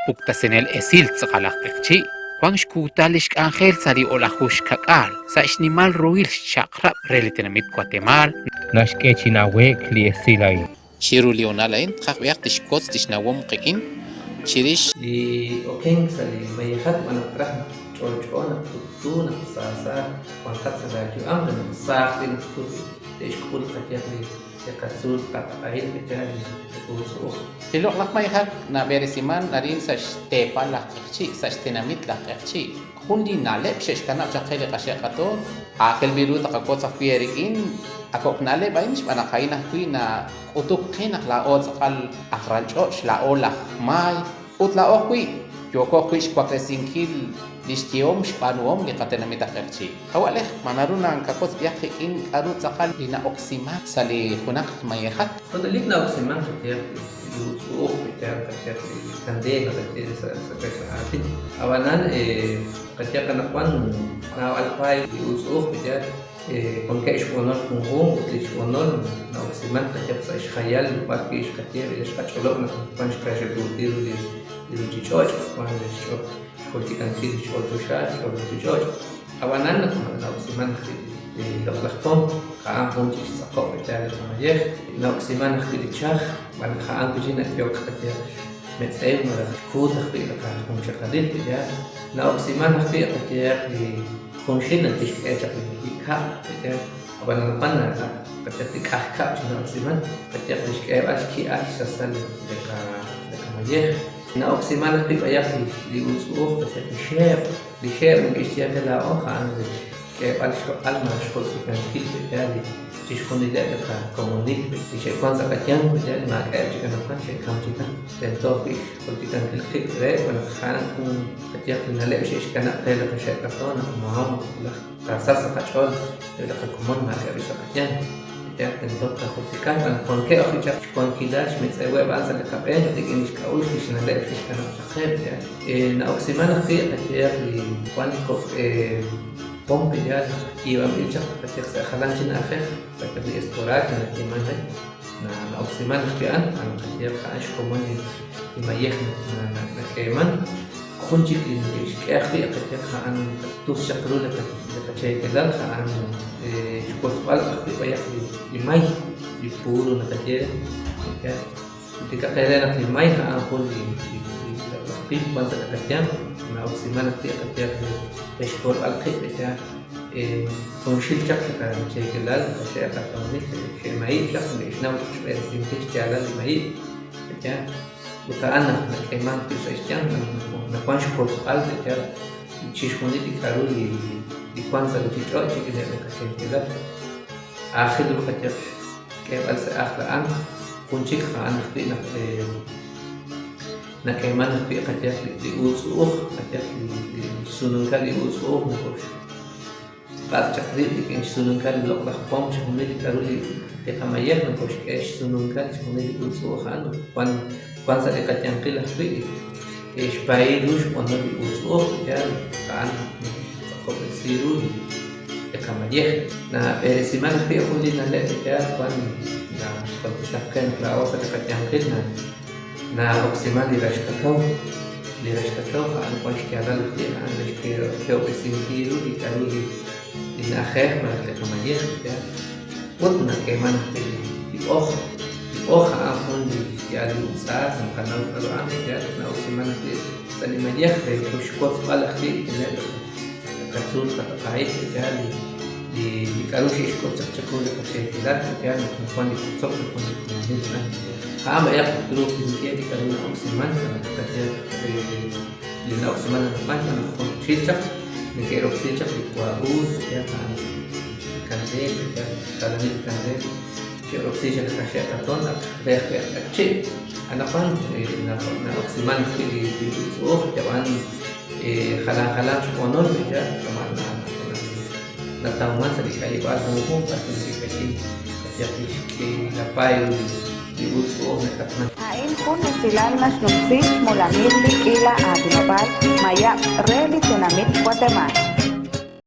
puktasinel esil tz'aqal aj q'eqchi', wank xkuutal li xk'anjel sa' li o'laju xka'k'aal sa' xnimal ruhil xchaq'rab' re li tenamit Watemaal, naxk'e chi nawe'k li esil a'in. Chiru li hoonal a'in tqaj b'ihaq tixwotz li xnawom qik'in chirix. Li okenk sa' li mayejak b'an naq traj naq ch'olch'o, naq tuqtu, naq saasa wanqat sa' laayu'am re naq sa ajwi' naq te'xk'ul qayehaq li qatzuul qataq'ahil pe'yaal li uutz'u'uj. Li loq'laj mayejak nab'eresiman arin sa' xteepal laj Q'eqchi', sa' xtenamit laj Q'eqchi'. Jun li na'leb' xe'xkanab' chaq qe li qaxe' qatoon, aajel b'i' ru taqawotz ajwi' eerik'in a kok' na'leb' a'in xb'aan naq a'in ajwi' nak'utuk qe naq laa'o tz'aqal aj ral ch'och', laa'o laj maay ut laa'o ajwi' yooko ajwi' xwaklesinkil li xyehom xb'aanuhom li qatenamit aj Q'eqchi'. Qawa' Lej, ma naru nankawotz b'ihaq qik'in k'a'ru tz'aqal li na'oksiman sa' li junaq mayejak? Junelik na'oksiman qayehaq li utz'u'uj, qayehaq qayehaq li kandela qaye sa' kaxlan aatin. Ab'anan qayehaq anaqwan naab'al paay li utz'u'uj qayehaq wankeb' xb'onol junjunq ut li xb'onol na'oksiman qayehaq sa' xjayal b'ar wi' xqaye xqach'olob' naq wan xkaaxakuutil ru li ruuchich'och', wan xjultikankil li xch'ool choxa, xch'ool ruuchich'och'. Ab'anan naq na'oksiman ajwi' li loq'laj pom, a'an jun chik xtz'aqob' li yaal li qamayej. Na'oksiman ajwi' li chaj, xb'aan naq a'an wi' chik nak'ehok qayehaq xmetz'ew malaj xkuut ajwi' li qajunxaqalil li yaal. Na'oksiman ajwi' qayehaq li junxil naq kixk'e chaq li kab' li yaal. Ab'an anaqwan qayehaq li k'aj kab' chi na'oksiman, qayehaq li xk'eeb'al xki'al xsasal li qamayej. Na'oksiman ajwi' b'ayaq li utz'u'uj, qayehaq li xeeb'. Li xeeb' neke'xye qe laa'o a'an li xk'eeb'al xloq'al malaj xjultikankil pe'yaal li chixjunileb' li qakomonil li xe'wan sa' qayanq pe'yaal li maak'a'eb' chik anaqwan xe'kam chikan. Tento ajwi' xjultikankil qib' reheb' xb'aan naq a'an jun qayehaq li na'leb' xe'xkanab' qe li qaxe' qatoon naq maawa wulaj taasachq sa' qach'ool eb' li qakomon maak'a'eb' chik sa' qayanq. Pe'yaal tento tqajultika xb'aan naq wankeb' ajwi' chaq xwankilal xmetz'eweb' a'an sa' li qab'een rik'in li xk'a'uxl li xna'leb' xe'xkanab' chaq qe. Pe'yaal na'oksiman ajwi' qayehaq li wan li kok' pom pe'yaal naq yiib'anb'il chaq qayehaq sa' jalan chi na'ajej qayehaq li estoraje nayeeman re na'oksiman ajwi' a'an qayehaq a'an xkomon li mayej nak'eeman. Jun chik li neke'xk'e ajwi' qayehaq a'an tus chaq ru li qacheekelal a'an xwotzb'al ajwi' b'ayaq li may, li puro naqaye re. Jultikaq eere naq li may a'an jun li loq'laj pim wan sa' li qayanq, na'oksiman ajwi' qayehaq re xkolb'al qib' pe'yaal junxil chaq li qacheekelal, li qaxe' qatoonil xe'mayib'k chaq, neke'xnaw chaq xb'eresinkil xyaalal li mayib'k pe'yaal. Ut a'an naq nak'eemank wi' sa' xyanq naq nawank xkotzb'al pe'yaal chixjunil li k'a'ru li wank sa' ruuchich'och' rik'ineb' li qacheekelal. Aajel ru qayehaq xk'eeb'al sa' ajl a'an, jun chik a'an ajwi' naq nak'eemank ajwi' qayehaq li uutz'u'uj, qayehaq li xsununkal li uutz'u'uj B'ar chaq rib' rik'in xsununkal li loq'laj pom chixjunil li k'a'ru li qamayej nokoxk'e xsununkal chixjunil li utz'u'uj a'an ut wan wan sa' li qayanqil ajwi' li xpaayil ru xb'onol li utz'u'uj yaal a'an naxtz'aqob'resi ru li qamayej. Nab'eresiman ajwi' jun li na'leb' li yaal wan najultikaq qe naq laa'o sa' li qayanqil na'oksiman li rax kakaw. Li rax kakaw a'an wan xyaalal ajwi' a'an re xkehob'resinkil ru li k'a'ru li na'ajej malaj li qamayej, yaal. Ut nak'eeman ajwi' li b'oj. Li b'oj a'an jun li xya'al li utz'aal, naqanaw k'a'ru a'an, yaal, ut na'oksiman ajwi' sa' li mayej re xwotzb'al ajwi' rik'ineb' li qatzuul qataq'ahil, yaal, li k'a'ru xe'xk'ut chaq chiqu li qacheekelal, yaal naq nawan li wotzok, nawan li komonil aran. A'an b'ayaq truuq tinye li k'a'ru na'oksiman sa' naq qayehaq li na'oksiman anaqwan xb'aan naq junxil chaq neke'roksi chaq li waa'uut, qayehaq a'an li kandeel, qayehaq jalanil kandeel xe'roksi chaq li qaxe' qatoon ak re ajwi' aj q'eqchi'. Anaqwan na'oksiman ajwi' li utz'u'uj yab'an jalan jalanq xb'onol yaal kama' natawman sa' li k'ayib'aal junjunq b'ar wi' neke'k'ayin qayehaq li xk'iila paay ru li utz'u'uj nak'atman. A'in jun esilal naxnumsi xmolamil li k'iila aatinob'aal mayab' re li tenamit Watemaal.